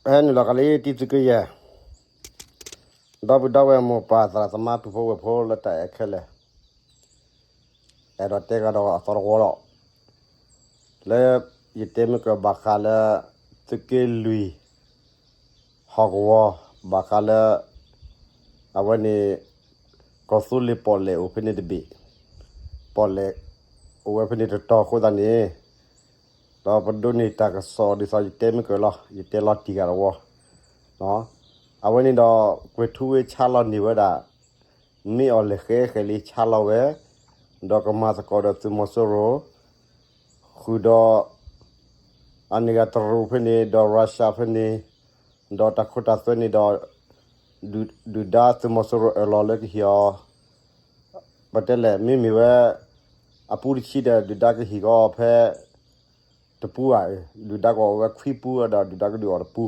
ဟဲနုာ်လီၤကလံတံသုးက့ယဲၢ်, ဒီပုၢ်ဒီဝဲၢ်မိၢ်ပၢ်သရၣ်သမါပုၢ်ဖိဝဲၢ်ဖိလၢတၢ်အဲၣ်ခဲလၢာ်, အဲၣ်ဒိးတဲဂၤဒီးအသီတဝီလီၤ. လၢယတဲမ့ၢ်ကဘၣ်ဃးလၢ သုးက့လွံၢ် ဟီၣ်ကဝီၤ, ဘၣ်ဃးလၢ အဝဲန့ၣ် ကီၢ်သူလ့ၤပီၣ်လဲၣ်အိၣ်ဖဲန့ၣ်တဘ့ၣ်, ပီၣ်လဲၣ် အိၣ်ဝဲဖဲန့ၣ်တတီၤအဃိသတးန့ၣ်, ဒီးပဒိးန့ၢ်တၢ်ကစီၣ်ဒ်သိးယတဲမ့ၢ်ကလီၤ, ယတဲလီၤတံၢ်ဂၤတဝီ, အဝဲန့ၣ်ဒီး ကွဲၤထူဝ့ဆါလီၤန့ၢ်ဝဲဒၣ် မ့ၢ်အီၤလဲၤဃဲဃဲလံဆါလီၤဝဲ, ဒီးကမၤသကိးဒီးသုးမီၤစိရိၤ, ဃုာ်ဒီး အန့ၣ်ဂၤတရူးဖဲန့ၣ် ဒီး Russia ဖဲန့ၣ်, ဒီးတၢ်ခိတၢ်သွဲန့ၣ်ဒီး ဒုၣ်ဒါသုးမီၤစိရိၤအၢၣ်လီၤလၢကဟံးအီၤ, ပတဲလဲၣ် မ့မ့ၢ်ဝဲ အပူတဆံဒီး ဒုၣ်ဒါကဟံးကီးအီၤဖဲ တပူဧါ, ဒုၣ်ဒါကအိၣ်ဝဲခွံပူဒီးဒုၣ်ဒါကဒုးအီၤတပူ,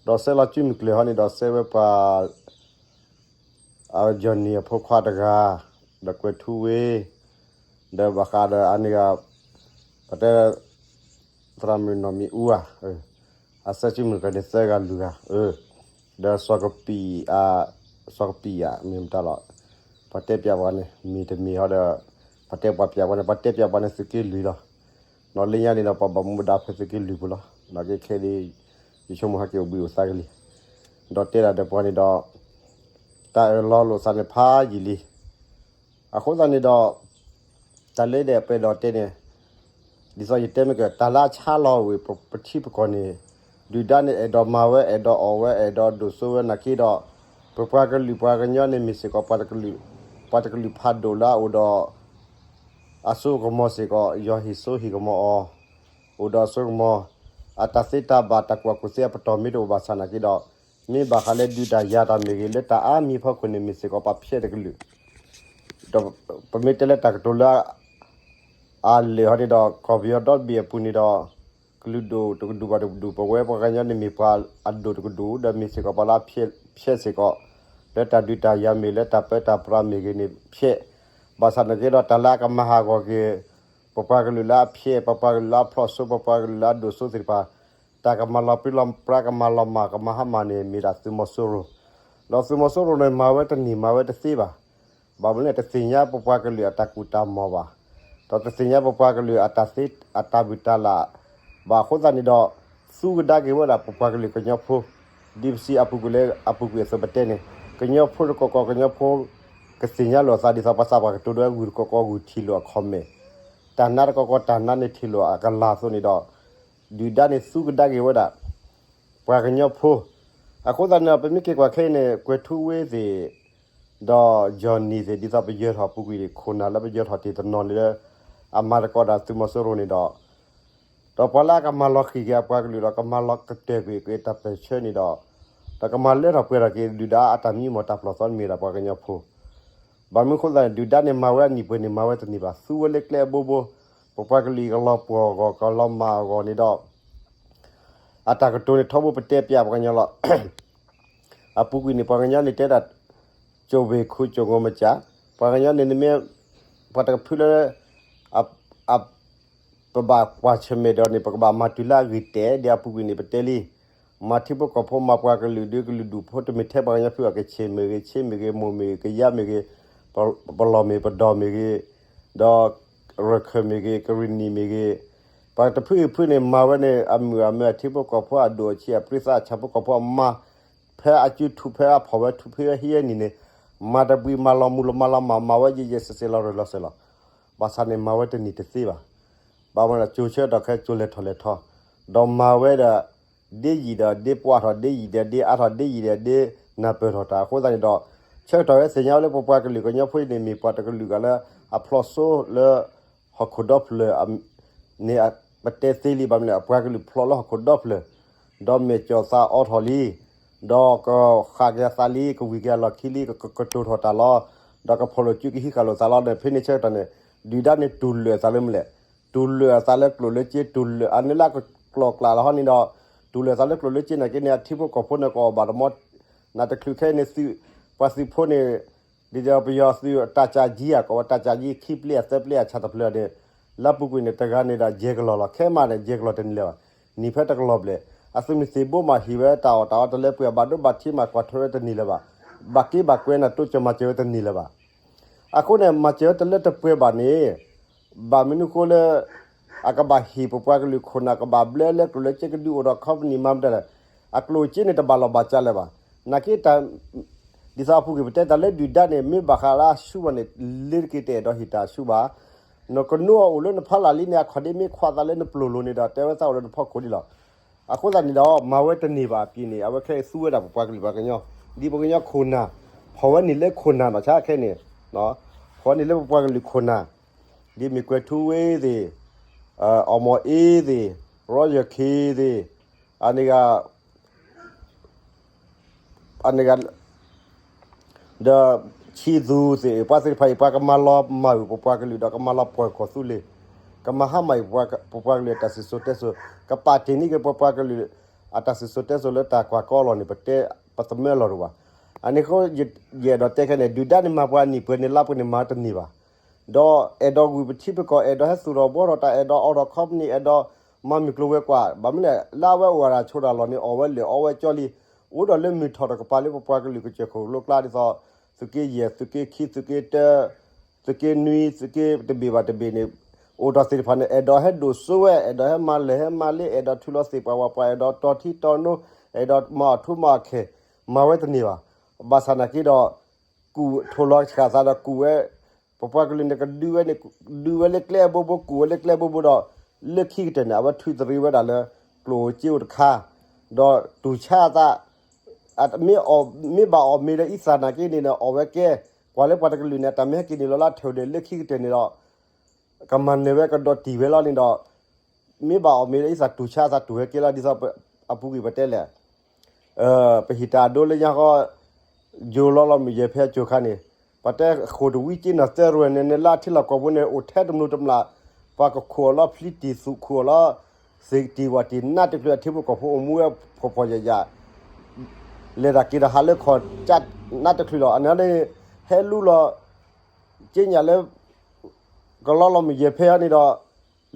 ဒီးဆဲးလီၤစုမုၢ်ကျၢၤဟီန့ၣ်ဒီး ဆဲးဝဲပှၤ Johnny အဖိခွါတဂၤ, ဒီးကွဲၤထူဝ့, ဒီးဘၣ်ဃးဒီးအန့ၣ်ဂၤ ပတဲ သရၣ်မုၣ်နီၢ်မံၤအူဧါ, အဆဲးစုမုၢ်ကျၢၤန့ၣ်သၢဂၤလွံၢ်ဂၤ, ဒီးစီၤကပံး, စီၤကပံးဧါ မ့ၢ်မတၤလီၤ, ပှၤတဲပျးပှၤန့ၣ် မ့ၢ်တမ့ၢ်ဟီဒီး ပှၤတဲပျးပှၤန့ၣ် ပှၤတဲပျးပှၤန့ၣ်သုးက့လွံၢ်လီၤ. နီၢ်လၢညါန့ၣ်ဒီး ပှၤဘၣ်မူဘၣ်ဒါဖဲသုးက့လွံၢ်ပူၤလီၤ. နီၢ်က့ခဲဒ် ယဆိကမိၣ်ဟဲက့ၤအိၣ်ဘှံးအိၣ်သါကလံ, ဒီးတဲဒၣ်ဒီးပှၤန့ၣ်ဒီး တၢ်အၢၣ်လီၤလိာ်သးန့ၣ်ဖးယံာ်လံ. အဃိသတးန့ၣ်ဒီး တၢ်လၢဒဲးပှဲၤဒီးတဲန့ၣ်, ဒ်သိးယတဲမ့ၢ်က တၢ်လၢအဆါလီၤဝံၤ ပထံပကီၢ်န့ၣ် ဒုၣ်ဒါန့ၣ် အဲၣ်ဒိးမၤဝဲ အဲၣ်ဒိးအီၣ်ဝဲ အဲၣ်ဒိးဒိၣ်စိဝဲနာ်က့ဒီး ပပှၤကလုာ်ပှၤကညီန့ၣ် မ့ၢ်စ့ၢ်ကီး ပှၤတကလုာ်ဖးဒိၣ်လၢအအိၣ်ဒီး အစိကမီၤစ့ၢ်ကီး ယွၤဟ့ၣ်စိဟ့ၣ်ကမီၤအီၤ, အိၣ်ဒီးအစိကမီၤ, အတၢ်သ့တၢ်ဘၣ်တၢ်ကူၣ်ဘၣ်ကူၣ်သ့အပတီၢ်မ့ၢ်တအိၣ်ဘၣ်ဆၣ်နာ်က့ဒီး, မ့ၢ်ဘၣ်ဃးလၢဒုးတၢ်ယၤတၢ်မ့ၢ်ဂ့ၤ လၢတၢ်အါမံၤဖီခိၣ်န့ၣ် မ့ၢ်စ့ၢ်ကီးပှၤဖျဲးတကလုာ်, ဒီးပမ့ၢ်တဲလၢတၢ်ကတိၤလၢ အလၢာ်ဟီန့ၣ်ဒီး ကီၢ်ပယီၤဒီဘ့ၣ်အပူၤန့ၣ်ဒီး ကလုာ်ဒိၣ်တကဒူၣ်ဘၣ်တကဒူၣ် ပဝဲပှၤကညီန့ၣ်မ့ၢ်ပှၤအဒိၣ်တကဒူၣ် ဒီးမ့ၢ်စ့ၢ်ကီးပှၤလၢအဖျဲးစ့ၢ်ကီး, လၢတၢ်ဒုးတၢ်ယၤမ့ၢ် လၢတၢ်ပၢတၢ်ပြးမ့ၢ်ဂ့ၤန့ၣ်ဖျဲး, ဘၣ်ဆၣ်နာ်က့ဒီး တၢ်လၢအကမၤဟးဂီၤက့ၤ ပပှၤကလုာ်လၢအဖျဲး ပပှၤကလုာ်လၢအဖျိးစိ ပပှၤကလုာ်လၢအဒိၣ်စိသ့ၣ်တဖၣ်, တၢ်ကမၤလီၤပြံလီၤပြါ ကမၤလီၤမၢ် ကမၤဟါမၢ်န့ၣ် မ့ၢ်ဒၣ်သုးမီၤစိရိၤ, ဒီးသုးမီၤစိရိၤန့ၣ် မၤဝဲတန့ၢ်မၤဝဲတသ့ဘၣ်. ဘၣ်မနုၤလဲၣ် တသ့ၣ်ညါပပှၤကလုာ်အတၢ်ကူၣ်တၢ်မီၢ်ဘၣ်, ဒီးတသ့ၣ်ညါပပှၤကလုာ်အတၢ်သ့ အတၢ်ဘုၣ်တၢ်လၢ်ဘၣ်အဃိသတးန့ၣ်ဒီး သူကဒါက့ၤဝဲဒၣ်ပပှၤကလုာ်ကညီဖိ, ဒ်ပစံးအပူၤကွံာ်လၢအပူၤကွံာ်အသိးပတဲန့ၣ်, ကညီဖိတကီၢ်ကီၢ်ကညီဖိ ကသ့ၣ်ညါလိာ်အသးဒ်သိးပှၤသးပှၢ်ကတိၤဒိဝဲဂုၢ်တကီၢ်ကီၢ်ဂုၢ်ထံၣ်လိာ်အခီၣ်မဲာ်, တၢ်နါတကီၢ်ကီၢ်တၢ်နါန့ၣ်ထံၣ်လိာ်အကလၤအသိးန့ၣ်ဒီး ဒုၣ်ဒါန့ၣ်သူကဒါက့ၤဝဲဒၣ် ပှၤကညီဖိ, အဃိသတးန့ၣ်ဒီး ပမ့ၢ်က့ၤကွၢ်ခဲအံၤန့ၣ် ကွဲၤထူဝ့သ့ၣ် ဒီး Johnny သ့ၣ် ဒ်သိးပယၢၤထီၣ်ပူၤကွံာ်န့ၣ် ခိၣ်နၢ်လၢပယၢၤထီၣ်တ့ၢ်တနီၤန့ၣ်လၢ အမၤသကိးဒီးသုးမီၤစိရိၤန့ၣ်ဒီး ဒီးပှၤလၢအကမၤလီၤဃံၤက့ၤအပှၤကလုာ်ဒီး ကမၤလီၤကတၢၢ်ကွံာ်က့ၤတၢ်ပၢၢ်ဆၢန့ၣ်ဒီး ဒီးကမၤလၢထီၣ်ပှဲၤထီၣ်က့ၤ ဒုၣ်ဒါအတၢ်မံမီၢ်တၢ်ပျီၢ်သီန့ၣ်မ့ၢ်ဒၣ်ပှၤကညီဖိ, ဘၣ်မနုၤအဃိသတးန့ၣ် ဒုၣ်ဒါန့ၣ်မၤဝဲအနံၣ်ပှဲၤန့ၣ် မၤဝဲတန့ၢ်ဘၣ်, သူဝဲလၢကျဲအဘိဘိ, ပပှၤကလုာ်ကလီၤပှီၢ်အဂီၢ် ကလီၤမၢ်အဂီၢ်န့ၣ်ဒီး အတၢ်ကတိၤန့ၣ်ထီဘိပတဲပျးပှၤကညီလီၤ. အပူၤကွံာ်န့ၣ် ပှၤကညီန့ၣ်တဲဒၣ် ကၠိၣ်ဘ့ၣ်ခိၣ်ကၠိၣ်ငိၢ်မစၢ်, ပှၤကညီန့ၣ်နမ့ၢ် ပှၤတကဖုလၢ အ ပဘၣ်ကွၢ်ဆၢၣ်မဲာ်ဒီးန့ၣ် ပကဘၣ်မၤတုၤလၢအဂ့ၢ်တဲာ် ဒ်အပူၤကွံာ်န့ၣ် ပတဲလံ, မၤထံဖိကီၢ်ဖိ မၤပှၤကလုာ်ဒုးကလုာ်ဒူၣ်ဖိ တမ့ၢ်ထဲပှၤကညီဖုဘၣ် ကဆ့ၣ်မ့ၢ်ဂ့ၤ ခ့မ့ၢ်ဂ့ၤ မိၢ်မ့ၢ်ဂ့ၤ ကယါမ့ၢ်ဂ့ၤ ပလီၢ်မ့ၢ်ပဒီၢ်မ့ၢ်ဂ့ၤ ဒီးရခၢၣ်မ့ၢ်ဂ့ၤ ကရံၣ်နံၣ်မ့ၢ်ဂ့ၤ, ပှၤတဖုအံၤဖုန့ၣ် မၤဝဲန့ၣ် အမုၣ်အမဲာ် အထံဖိကီၢ်ဖိ အဒိၣ်အဆံးအပြံသး အဆၣ်ဖိကီၢ်ဖိအမါ ဖဲအစုထူၣ်ဖဲအဖီၣ်ဝဲထူၣ်ဖဲဟံးဝဲနံၤန့ၣ် မၤတဘှံး မၤလီၤမုၢ်လီၤမၤလီၤမၢ် မၤဝဲယဲၢ်ယဲၢ်စဲးစဲး လီၤရၢၢ်လီၤစၢၤလီၤ. ဘၣ်ဆၣ်န့ၣ် မၤဝဲတန့ၢ်တသ့ဘၣ်. ဘၣ်မနုၤလဲၣ် ကၠိဆၢကတီၢ်ခဲ ကၠိလဲၤထီၣ်လဲၤထီ, ဒီးမၤဝဲဒီး ဒ်ယံာ်ဒီးဒ်ပှၢ်ထီၣ် ဒ်ယံာ်ဒီးဒ်အါထီၣ် ဒ်ယံာ်ဒီးဒ်နၢ်ပၢၢ်ထီၣ်တၢ် အဃိသတးန့ၣ်ဒီး ဆၢကတီၢ်ဝဲသ့ၣ်ညါဝဲလၢ ပပှၤကလုာ်ကညီဖိအံၤန့ၣ် မ့ၢ်ပှၤတကလုာ်ဂၤလၢ အဖျိးစိလၢ ဟီၣ်ခိၣ်ဒီဖျၢၣ် န့ၣ် ပတဲသ့လံ ဘၣ်မနုၤလဲၣ် အပှၤကလုာ်ဖျိးလၢဟီၣ်ခိၣ်ဒီဖျၢၣ် ဒီးမဲာ်ကၠီၣ်သးအိးထီၣ်လံ, ဒီးကဃၣ်က့ၤအသးလံ ကဝံၢ်က့ၤအလီၢ်ခံလံ ကကတိၤထီၣ်တၢ်လီၤ, ဒီးကဖီၣ်လိာ်စုကဟံးဃာ်လိာ်သးလီၤန့ၣ် ဖဲန့ၣ်ဆၢကတီၢ်န့ၣ် ဒုၣ်ဒါန့ၣ်တူၢ်လိာ်အသးလၢမနုၤလဲၣ်, တူၢ်လိာ်အသးလၢကျိၣ်လၢစ့ တူၢ်လိာ်အန့ၣ်လၢကကျီၢ်ကျးလီၤဟီန့ၣ်ဒီး တူၢ်လိာ်အသးလၢကျိၣ်လၢစ့နာ်က့န့ၣ် အထံဖိကီၢ်ဖိန့ၣ် ကအီၣ်ဘၣ်တမီ နတချုးခဲအံၤန့ၣ် ပှၤသုးဖိန့ၣ် ဒ်သိးပယီၤသုးတၢ်ကၢ်ကၠံအကိးဝဲ တၢ်ကၢ်ကၠံခံပျဲအသၢပျဲအဆၣ်တဖျၢၣ်န့ၣ် လၢအပူၤကွံာ်န့ၣ် တဂၤန့ၣ်ဒီးယဲၢ်ကလီၢ်လီၤ. ခဲမးန့ၣ် ယဲၢ်ကလီၢ်တန့ၢ်လၢၤဘၣ်. နံၤဖဲတကလီၢ်ဘျဲၣ် အသုးမုၢ်သံၣ်ဘိမးဟံးဝဲတၢ်အီၣ်တၢ်အီတလၢပှဲၤ ဘၣ်ဒိဘၣ်ထံးမးကွၢ်ထွဲဝဲတန့ၢ်လၢၤဘၣ်. ဘၣ်က့ဘၣ်ကွဲနၤတိစၢၤမၤစၢၤဝဲတန့ၢ်လၢၤဘၣ်. အဃိန့ၣ် မၤစၢၤဝဲတလၢတပှဲၤဘၣ်န့ၣ် ဘၣ်မနုၤဃိလၢ အကဘၣ်ဟ့ၣ်ပပှၤကလုာ်ခိၣ်နၢ် ကဘၣ်ဘျၢလၢကျိၣ်လၢစ့ကဒုးအိၣ်ဒီး company မၤမတၤလဲၣ်, အကျိၣ်အစ့န့ၣ်တဘၣ်လီၢ်ဘၣ်စးလၢၤဘၣ်. နာ်က့တၢ် ဒ်သိးအပူၤကွံာ်ပတဲတၢ်လၢဒုၣ်ဒါန့ၣ် မ့ၢ်ဘၣ်ဃးလၢအဆူၣ်ဘၣ်န့ၣ် လ့ၤတက့ၤတအဲၣ်ဒိးဟ့ၣ်တၢ်ဆူၣ်ဘၣ်. နကနိအအိၣ်လၢနဖီလာ်လံန့ၣ် အခီၣ်ဒ့မ့ၢ်ခွါသးလၢနပျိာ်လိၤန့ၣ်ဒီး တဲဝဲသးအိၣ်လၢနဖီခိၣ်ဒံးလီၤ. အဃိသတးန့ၣ်ဒီး မၤဝဲတန့ၢ်ဘၣ်အပျ့ၤန့ၣ် အဝဲခဲအံၤသူဝဲဒၣ်ပပှၤကလုာ်ပှၤကညီ, ဒ်ပှၤကညီခိၣ်နၢ်, ဖီၣ်ဝဲန့ၣ်လၢခိၣ်နၢ်နီၢ်ဆါခဲအံၤန့ၣ်, ဖီၣ်ဝဲန့ၣ်လၢပပှၤကလုာ်ခိၣ်နၢ်, ဒ်မ့ၢ်ကွဲၤထူဝ့သ့ၣ်, အီၣ်မီၢ်အ့သ့ၣ်, ရီယၢၢ်ခ့သ့ၣ်, အန့ၣ်ဂ့ၤ အန့ၣ်ဂ့ၤ ဒီး ဆံးသူၣ်သ့ၣ် ပှၤသ့ၣ်တဖၣ်အံၤ ပှၤကမၤလီၤမၢ်အုၣ်ပပှၤကလုာ်ဒီးကမၤလီၤပှီၢ်ကီၢ်သူလ့ၤ, ကမၤဟါမၢ်အုၣ်ပပှၤကလုာ်အတၢ်စံၣ်စိၤတဲစိၤ, ကပာ်တ့ၢ်န့ၢ်က့ၤပပှၤကလုာ် အတၢ်စံၣ်စိၤတဲစိၤလၢတၢ်ကွၢ်ကီအလီၢ်န့ၣ် ပတဲပသမၢလီၤတအိၣ်ဘၣ်. အန့ၣ်အဃိ ယအဲၣ်ဒိးတဲခဲန့ၣ် ဒုၣ်ဒါန့ၣ်မၤပှၤနံၣ်ပှဲၤန့ၣ်လါပှဲၤန့ၣ်မၤတန့ၢ်ဘၣ်. ဒီးအဲၣ်ဒိးဂုာ်ပထံပကီၢ် အဲၣ်ဒိးဟဲသူၣ်ထီၣ်ဘှီထီၣ်တၢ် အဲၣ်ဒိးအိးထီၣ် company အဲၣ်ဒိးမၤမုၢ်ကျိၤဝဲၤကွာ် ဘၣ်မနုၤလဲၣ် လၢအဝဲအိၣ်ဝဲဒၣ်ဆိးတၢ်လီၢ်န့ၣ် အီၣ်ဝဲလၢာ်အီဝဲကၠီလံ, အိၣ်ဒီးလၢမုၢ်ထီၣ်တကပၤလၢပပှၤကလုာ်ကစၢၢ်ခိၣ်လိကျါဒ်သိး သုးက့ယဲၢ် သုးက့ခံ သုးက့တၢ သုးက့နွံ သုးက့တဘ့ၣ်ဘၣ်တဘ့ၣ်န့ၣ် အိၣ်ဒီးသ့ၣ်တဖၣ်န့ၣ် အဲၣ်ဒိးဟဲဒိၣ်စိဝဲ အဲၣ်ဒိးဟဲမၤလၢာ်ဟဲမၤလ့ အဲၣ်ဒိးထုးလီၤသ့ၣ်ပှၢ်ဝၣ်ပှၢ် အဲၣ်ဒိးတီထံတီနိ အဲၣ်ဒိးမၤအီၣ်ထူမၤအီၣ်ခဲ မၤဝဲတန့ၢ်ဘၣ်. ဘၣ်ဆၣ်နာ်က့ဒီး ကူၣ်ထိၣ်လီၤဆှၣ်သးဒီးကူၣ်ဝဲ ပပှၤကလုာ်န့ၣ်ကဒုးဝဲန့ၣ် ဒုးဝဲလၢကျဲအဘိဘိ ကူၣ်ဝဲလၢကျဲအဘိဘိဒီး လၢခံကတၢၢ်န့ၣ် အဝဲထုးသရံးဝဲဒၣ်လၢ ကျိၣ်ဧိၤစ့ဧိၤတခါ ဒီးတူၢ်ဆါအသး မ့ၢ်ဘၣ်အီၣ်မ့ၤဒီးအံသၣ်နာ်က့န့ၣ်ဒီး အီၣ်ဝဲကဲ ကွၢ်လၢပှၤတကလုာ်န့ၣ် အတၢ်မ့ၢ်ဟဲက့ၤန့ၣ်လီၤလၢအထၢၣ်ဒၢးလၢခံကတၢၢ်န့ၣ်ဒီး ကမၤနၢၤဝဲကဒီးတံၢ်ဝဲလီၤန့ၣ်ဒီး မ့ၢ်ဘၣ်အီၣ်မ့ၤလၢအံသၣ်တူၢ်ဆါအသးတူၢ်ဝဲကဲလီၤ ဒ်သိးအပူၤကွံာ်ပတဲလဲၣ် ပဟံးတၢ်အဒိလၢညါဃီ ယိၤလီၤလီၤမုၢ်ယဲၢ်ဖဲအကၠိၤခါန့ၣ် ပတဲဃိာ်တဝံက့နီၢ်သၢရွဲၣ်န့ၣ် နလၢထံလီၢ်ကီၢ်ပူၤန့ၣ် အိၣ်ထဲတမျိးတမျာ် ပှၤကခိၣ်အီၤလီၤ ဖျံတံၢ်သူၣ်ခိၣ်အီၤလီၤ သ့ၣ်တံၢ်ဝၣ်တံၢ်နးတချုး အထံဖိကီၢ်ဖိအိၣ်မူဝဲဖှီၣ်ဖှီၣ်ယာ်ယာ် လဲၤတၢ်က့ၤတၢ်ဟးလၢခီၣ်ကၠၢ် နးတချုးလီၤ အန့ၣ်န့ၣ် ဟဲလူလီၤ က့ညၣ်လၢ ကလီလီၤမုၢ်ယဲၢ်ဖဲအံၤန့ၣ်ဒီး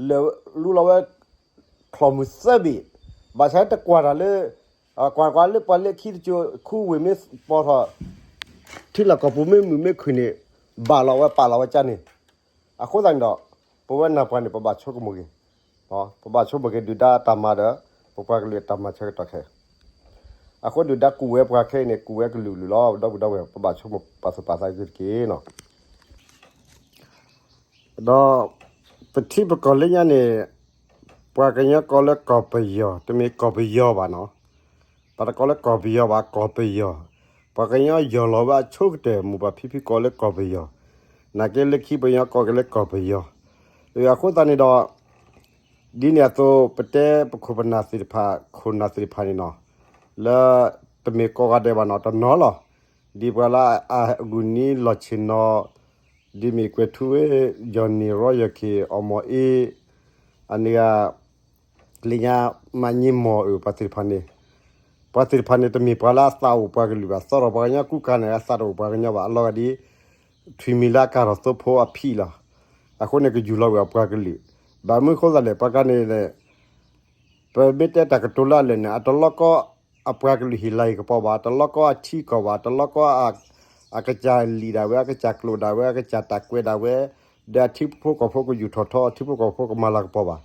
လဲၤလူလီၤဝဲ ချီၣ်မုၢ်သၢဘ့ၣ် ဘၣ်ဆၣ်တကွၢ်တၢ်လၢ ကွၢ်ကွၢ်လၢပှၤလၢခံတကၠိၤ ခူဝ့ၢ်မ့ၢ်ပီၤထီၣ် ထံလီၢ်ကီၢ်ပူၤမ့ၢ်မုာ်မ့ၢ်ခုၣ်န့ၣ် ဘၣ်လီၤဝဲပာ်လီၤဝဲကၠၢ်န့ၣ် အဃိသတးန့ၣ်ဒီး ပဝဲနၢ်ပှၤန့ၣ် ပဘၣ်ဆိကမိၣ်က့ၤ ပဘၣ်ဆိကမိၣ်က့ၤဒုၣ်ဒါအတၢ်မၤဒီး ပပှၤကလုာ်အတၢ်မၤဆၢကတီၢ်ခဲ အဃိဒုၣ်ဒါကူၣ်ဝဲပှၤခဲအံၤန့ၣ် ကူၣ်ဝဲကလုာ်ကလုာ်လီၤ ဒီပုၢ်ဒီဝဲၢ် ပဘၣ်ဆိကမိၣ်ပာ်သူၣ်ပာ်သးက့ၤတက့ၢ်နီၤ ဒီး ပထံပကီၢ်လၢညါန့ၣ် ပှၤကညီကိးလၢကီၢ်ပယီၤ တမ့ၢ်ကီၢ်ပယီၤဘၣ်နီၤ ပတကိးလၢကီၢ်ပယီၤဘၣ် ကီၢ်ပယီၤ ပှၤကညီယီၢ်လီၤဝဲအဆိကတၢၢ် မိၢ်ပၢ်ဖံဖုကိးလၢကီၢ်ပယီၤ နာ်က့လၢခံပညီကိးက့ၤလၢကီၢ်ပယီၤ အဃိသတးန့ၣ်ဒီး ဒ်န့ၣ်အသိး ပတဲပခိၣ်ပနၢ်သ့ၣ်တဖၣ် ခိၣ်နၢ်သ့ၣ်တဖၣ်န့ၣ်နီၤ လၢ တမ့ၢ်ကိးဂၤဒဲးဘၣ်နီၤ တနီၤလီၤ ဒ်ပှၤလၢအဂုာ်န့ၢ်လီၢ်ဆ့ၣ်နီၤ ဒ်မ့ၢ်ကွဲၤထူဝ့ ယီၢ်နံၣ် ရီယီၢ်ခ့ၣ် အီၣ်မီၢ်အ့ အန့ၣ်ဂ့ၤ လၢညါ မၤည့မီၢ်အၢ ပှၤသ့ၣ်တဖၣ်န့ၣ် ပှၤသ့ၣ်တဖၣ်န့ၣ် တမ့ၢ်ပှၤလၢအသးအိၣ်ပှၤကလုာ်ဘၣ် သီထီၣ်ပှၤကညီကူကၤန့ၣ် အသးတအိၣ်ပှၤကညီဘၣ် အလီၤဂာ်ဒ် ထွံၣ်မံၤလၢအကၤထီၣ်သိဖိအဖံးလီၤ အဃိန့ၣ် ကယူၢ်လီၤကွံာ်အပှၤကလုာ် ဘၣ်မနုၤဃိသတးလဲၣ် ပှၤကၤန့ၣ် ပမ့ၢ်တဲတၢ်ကတိၤလၢအလၢာ်န့ၣ် အတလီကီအပှၤကလုာ်ဟ့ၣ်လၤဟ့ၣ်ကပီၤဘၣ် တလီကီအထံကီၢ်ဘၣ် တလီကီ အကစၢ်လံာ်ဒၣ်ဝဲ အကစၢ်ကျိာ်ဒၣ်ဝဲ အကစၢ်တၢ်ကွဲးဒၣ်ဝဲ ဒီးအထံဖိကီၢ်ဖိကယူၢ်ထီၣ်ထီ အထံဖိကီၢ်ဖိကမၤလၤကပီၤဘၣ်.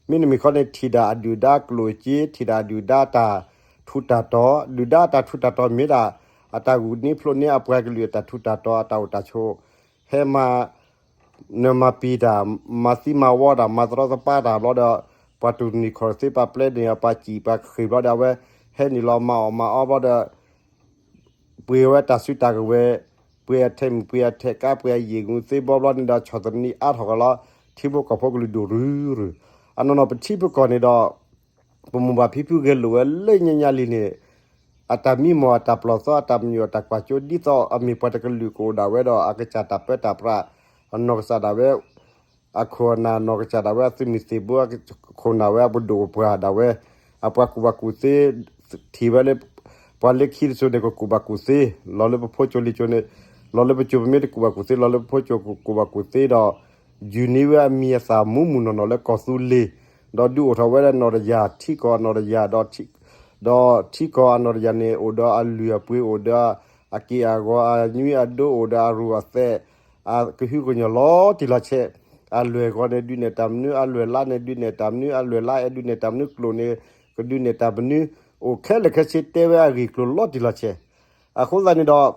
မ့တမ့ၢ်ဃီန့ၣ် ထံၣ်ဒၣ်အဒုၣ်ဒါကျိၣ်စ့ ထံၣ်ဒၣ်အဒုၣ်ဒါတၢ်ထူးတၢ်တီၤ ဒုၣ်ဒါတၢ်ထူးတၢ်တီၤမ့ၢ်ဒၣ် အတၢ်ဂုာ်န့ၢ်ဖျိးန့ၢ်အပှၤကလုာ်အတၢ်ထူးတၢ်တီၤ အတၢ်အိၣ်တၢ်ဆိး ဟဲမၤ နမၤပံာ်တၢ် မၤသံမၤဝီတၢ် မၤတရီတပါတၢ်ဘျီဒီး ပှၤတူၢ်တနံၤခီၣ်တသ့ ပှၤပျဲန့ၢ်အပှၤစံၣ်ပှၤဃ့ၢ်ဘျီဒီး အဝဲဟဲနုာ်လီၤမၤအီၣ်မၤအီဘျီဒီး ပှ့ၤဝဲတၢ်စုတၢ်ကဝဲၤ ပှ့ၤအထဲးမုၢ် ပှ့ၤအထဲးကါ ပှ့ၤအယံာ်ဂုာ်သ့ဘီဘျီန့ၣ်ဒီး ဆီၣ်သနံးအါထီၣ်ကီးလီၤ ထံဖိကီၢ်ဖိကလုာ်ဒိၣ်ရုၢ်ရုၢ် အနီၢ်နီၢ်ပထံပကီၢ်န့ၣ်ဒီး ပမိၢ်ပၢ်ဖံဖုဂဲၤလိာ်ဝဲလၢညါညါလံန့ၣ် အတၢ်မံမီၢ်အတၢ်ပျီၢ်သီအတၢ်ပညိၣ်အတၢ်ကွၢ်စိ ဒ်သိးအမ့ၢ်ပှၤတကလုာ်ကအိၣ်ဒၣ်ဝဲဒီး အကစၢ်တၢ်ပၢတၢ်ပြး အနီၢ်ကစၢ်ဒၣ်ဝဲ အခိၣ်အနၢ်နီၢ်ကစၢ်ဒၣ်ဝဲ အသုးမုၢ်သံၣ်ဘိ အခိၣ်နၢ်ဝဲ အပဒိၣ်အပှၢ်ဒၣ်ဝဲ အပှၤကူၣ်ဘၣ်ကူၣ်သ့ ထံၣ်ဝဲလၢ ပှၤလၢခံတစိၤန့ၣ် ကကူၣ်ဘၣ်ကူၣ်သ့ လီၤလၢပဖိကၠိလံၤကၠိန့ၣ် လီၤလၢပကၠိပမ့ၢ်တကူၣ်ဘၣ်ကူၣ်သ့ လီၤလၢပဖိကၠိကူၣ်ဘၣ်ကူၣ်သ့ဒီး ယူၢ်န့ၢ်ဝဲအမံၤအသၣ်မူးမူးနီၢ်နီၢ်လၢကီၢ်သူလ့ၤ ဒီးဒုးအိၣ်ထီၣ်ဝဲဒၣ်နီၢ်တယၢ် ထံကီၢ်နီၢ်တယၢ်ဒီး ဒီးထံကီၢ်အနီၢ်တယၢ်န့ၣ် အိၣ်ဒီးအလုၢ်အပှ့ၤ အိၣ်ဒီးအက့ၢ်အဂီၤ အနွံအဒိ အိၣ်ဒီးအရူၢ်အသဲး အကဟုကညီၢ်လီၤတံၢ်လီၤဆဲး, အလွဲၢ်ဂီၤန့ၣ်ဒုးနဲၣ်တၢ်မနုၤ, အလွဲၢ်လါန့ၣ်ဒုးနဲၣ်တၢ်မနုၤ, အလွဲၢ်လါအဲၣ်ဒုးနဲၣ်တၢ်မနုၤ, ကျိာ်န့ၣ် ကဒုးနဲၣ်တၢ်မနုၤ, အိၣ်ခဲလၢာ်ခဲဆ့တဲဝဲအဂ့ၢ်ကျိၤလီၤတံၢ်လီၤဆဲး. အဃိသတးန့ၣ်ဒီး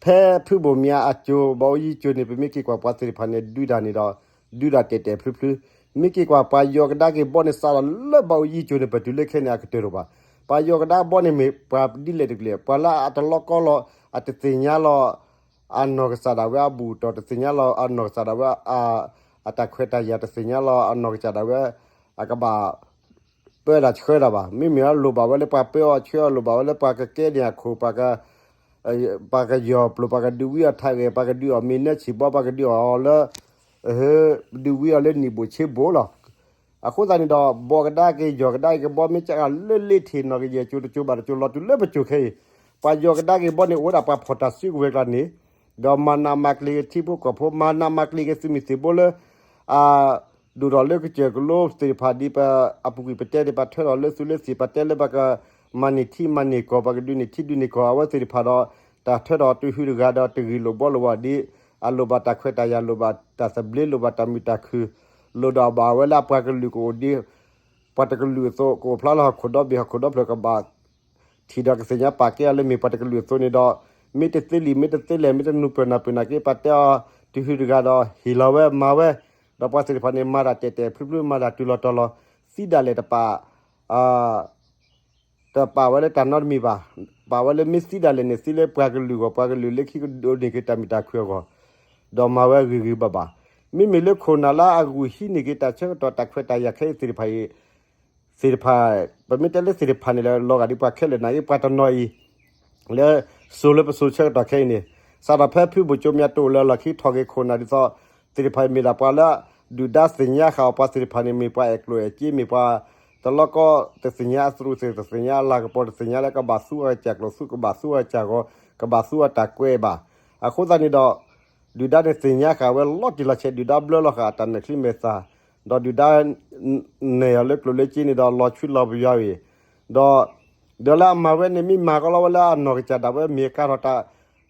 ဖဲဖုဘိၣ်မၠးအစိၤ ဘၣ်အိၣ်ယံၤစိၤန့ၣ် ပမ့ၢ်က့ၤကွၢ်ပှၤသ့ၣ်တဖၣ်န့ၣ် ဒုးတၢ်န့ၣ်ဒီး ဒုးတၢ်တဲာ်တဲာ်ဖျုဖျု, မ့ၢ်က့ၤကွၢ်ပှၤယီၤကဒါက့ၤဘီန့ၣ် စးထီၣ်လၢဘၣ်အိၣ်ယံၤစိၤန့ၣ် ပတုၤလၢခဲန့ၣ် အကတၢၢ်တအိၣ်ဘၣ်. ပှၤယီၤကဒါဘီန့ၣ်မ့ၢ်ပှၤဒ်လဲၣ်တကလုာ်, ပှၤလၢအတလီကီလီၤ အတသ့ၣ်ညါလီၤ အနီၢ်ကစၢ်ဒၣ်ဝဲအဘူၣ်တီၢ်, တသ့ၣ်ညါလီၤအနီၢ်ကစၢ်ဒၣ်ဝဲ အတၢ်ခွဲးတၢ်ယာ်, တသ့ၣ်ညါလီၤအနီၢ်ကစၢ်ဒၣ်ဝဲ အကဘၣ် ပၢတၢ်ဆှၢတၢ်ဘၣ်. မ့မ့ၢ်အလိၣ်ဘၣ်ဝဲလၢပှၤပၢအီၤဆှၢအီၤ, လိၣ်ဘၣ်ဝဲလၢပှၤကကဲန့ၢ်အခိၣ်, ပှၤကယီၢ်ပျိာ်, ပှၤကဒုးဝံအီၤထးဂဲၤ, ပှၤကဒုးအီၤမ့ၢ်နၢဆံၣ်ဘီ, ပှၤကဒုးအီၤလၢ ဒုးဝံအီၤလၢနံၣ်ဘိၣ်ဆ့ဘိၣ်လီၤ. အဃိသတးန့ၣ်ဒီး ဘီကဒါက့ၤယီၤကဒါက့ၤဘီ မ့ၢ်စးထီၣ်လၢလ့ထံၣ်နီၢ်ကယဲၢ်စိၤတစိၤဘၣ်တစိၤ လီၤတုၤလၢပစိၤခဲအံၤ, ပှၤယီၤကဒါက့ၤဘီန့ၣ် အိၣ်ဝဲဒၣ်ပှၤဖီၣ်တၢ်စုကဝဲၤကျါန့ၣ်, ဒီးမၤနးမၤကျံၤက့ၤထံဖိကီၢ်ဖိ, မၤနးမၤကျံၤက့ၤသုးမုၢ်သံၣ်ဘိလၢ အ ဒိၣ်ထီၣ်လၢကစၢၢ်ကလိသ့ၣ်တဖၣ်ဒ်ပအပူၤကွံာ်ပတဲန့ၣ် ပှၤထၢထီၣ်လၢသုးလၢသံၣ်, ပှၤတဲလၢပှၤကမၤန့ၢ်ထံမၤန့ၢ်ကီၢ်, ပှၤကဒုးန့ၢ်ထံဒုးန့ၢ်ကီၢ်, အဝဲသ့ၣ်တဖၣ်ဒီး တၢ်ထၢထီၣ်တဟူးတဂၤဒီး တဂ့ၢ်လိာ်ဘှီလိာ်ဝီၤဒ် အလိၣ်ဘၣ်တၢ်ခွဲးတၢ်ယာ်, လိၣ်ဘၣ်တၢ်သဘျ့, လိၣ်ဘၣ်တၢ်မုာ်တၢ်ခုၣ်, လိၣ်ဒီးဘၣ်ဝဲလၢအပှၤကလုာ်ကအိၣ်ဒ် ပှၤတကလုာ်အသိး ကအိၣ်ဖျါလၢဟီၣ်ခိၣ်ဒီဘ့ၣ်, ဟီၣ်ခိၣ်ဒီဖျၢၣ်ကဘၣ် ထံၣ်ဒီးကသ့ၣ်ညါပာ်ကဲအီၤလၢမ့ၢ်ပှၤတကလုာ်အသိးန့ၣ်ဒီး မ့ၢ်တသ့လံာ် မ့ၢ်တသ့လဲၣ် မ့ၢ်တနူၤပၢၢ်နၢ်ပၢၢ်နၢ်က့ ပှၤတဲအီၤတဟူးတဂၤဒီး ဟ့ၣ်လီၤဝဲမၤဝဲ, ဒီးပှၤသ့ၣ်တဖၣ်န့ၣ် မၤတၢ်တဲာ်တဲာ်ဖျုဖျု မၤတၢ်တုၤလီၤတီၤလီၤ, သံဒၣ်လဲာ်တပာ် တပာ်ဝဲလၢတၢ်နီတမံၤဘၣ်. ပာ်ဝဲလၢမ့ၢ်သံဒၣ်လဲာ်န့ၣ် သံလၢပှၤကလုာ်အဂီၢ်, ပှၤကလုာ်လၢခံကဒိးန့ၢ်က့ၤတၢ်မုာ်တၢ်ခုၣ်အဂီၢ်, ဒီးမၤဝဲဂ့ၤဂ့ၤဘၣ်ဘၣ်. မ့မ့ၢ်လၢခိၣ်နၢ်လၢအဂုာ်ဟံးန့ၢ်က့ၤတၢ်ဆၢကတီၢ်တၢ်ခွဲးတၢ်ယာ်ခဲအံၤသ့ၣ်တဖၣ်အံၤ သ့ၣ်တဖၣ်, ပမ့ၢ်တဲလၢသ့ၣ်တဖၣ်န့ၣ်လၢ လီၤဂာ်ဒ်ပှၤခဲလၢာ်နၤအံၤ ပှၤတနီၤအံၤ လၢစိၤလၢပစိၤဆၢကတီၢ်ခဲအံၤန့ၣ် စးထီၣ်ဖဲဖုဘိၣ်ကၠိမၠးတအိၣ်လၢအလီၢ်ခံ ထီၣ်က့ၤခိၣ်နၢ်ဒ်သိး သ့ၣ်တဖၣ်အံၤမ့ၢ်ဒၣ်ပှၤလၢ ဒုၣ်ဒါသ့ၣ်ညါဃာ်အီၤ ပှၤသ့ၣ်တဖၣ်န့ၣ် မ့ၢ်ပှၤအဲၣ်ကျိၣ်အဲၣ်စ့ မ့ၢ်ပှၤတလီကီ တသ့ၣ်ညါအသရူးသ့ၣ် တသ့ၣ်ညါအလၤကပီၤ တသ့ၣ်ညါလၢကဘၣ်သူအီၤကစၢ်ကျိာ် သူကဘၣ်သူအီၤကစၢ်ဂီၤ ကဘၣ်သူအီၤတၢ်ကွဲးဘၣ်. အဃိသတးန့ၣ်ဒီး ဒုၣ်ဒါန့ၣ်သ့ၣ်ညါဃာ်ဝဲလီၤတံၢ်လီၤဆဲး ဒုၣ်ဒါဘျၢလီၤဃာ်အတၢ်မဲာ်ချံမဲာ်သၣ်, ဒီးဒုၣ်ဒါ နဲၣ်အီၤလၢကျိၣ်လၢစ့န့ၣ်ဒီး လီၤဆူလီၤပယီၤအံၤ, ဒီး ဒီးလၢအမၤဝဲန့ၣ် မ့ၢ်မၤကီလီၤဝဲလၢအနီၢ်ကစၢ်ဒၣ်ဝဲ မ့ၢ်ကၤထီၣ်တၢ်